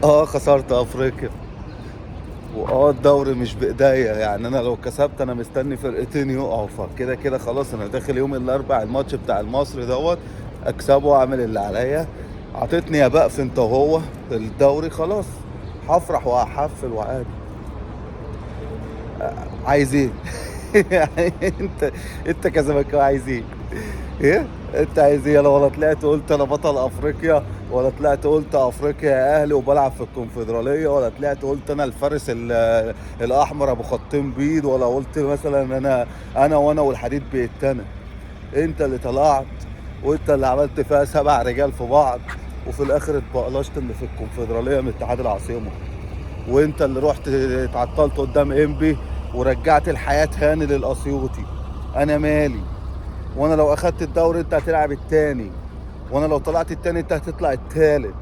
اه خسرت افريقيا، واه الدوري مش بايديا، يعني انا لو كسبت انا مستني فرقتين يقعوا، فكده كده خلاص انا داخل يوم الاربع الماتش بتاع المصري دوت اكسبه واعمل اللي عليا. عطيتني يا بقف انت وهو الدوري، خلاص هفرح وهحفل وعادي. عايز ايه؟ يعني انت كزملكاوي عايز ايه؟ ايه؟ انت عايز ايه؟ انا ولا طلعت قلت انا بطل افريقيا، ولا طلعت قلت افريقيا يا اهلي وبلعب في الكونفدراليه، ولا طلعت قلت انا الفارس الاحمر ابو خطين بيض، ولا قلت مثلا انا وانا والحديد بيتنا. انت اللي طلعت وانت اللي عملت فيها 7 رجال في بعض، وفي الاخر اتبقلشت ان في الكونفدراليه من اتحاد العاصمة، وانت اللي رحت اتعطلت قدام انبي ورجعت الحياة تاني للاسيوطي. انا مالي؟ وانا لو اخدت الدوري انت هتلعب التاني، وانا لو طلعت التاني انت هتطلع التالت،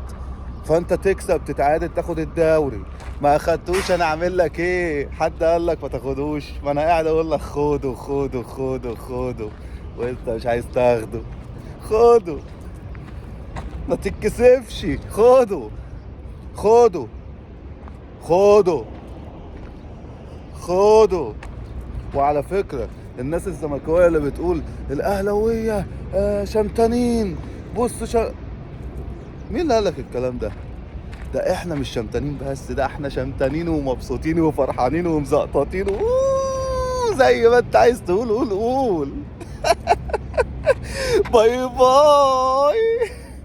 فانت تكسب تتعادل تاخد الدوري. ما اخدتوش انا اعمل لك ايه؟ حد قال لك ما تاخدوش؟ ما انا قاعد اقول لك خده خده خده خده، وانت مش عايز تاخده. خده، ما تتكسفش، خده خده خده خده. وعلى فكرة الناس الزملكاوية اللي بتقول الأهلاوية شمتانين، بص مين اللي قال لك الكلام ده؟ ده احنا مش شمتانين بس، ده احنا شمتانين ومبسوطين وفرحانين ومزقططين، زي ما انت عايز تقول قول قول. bye bye.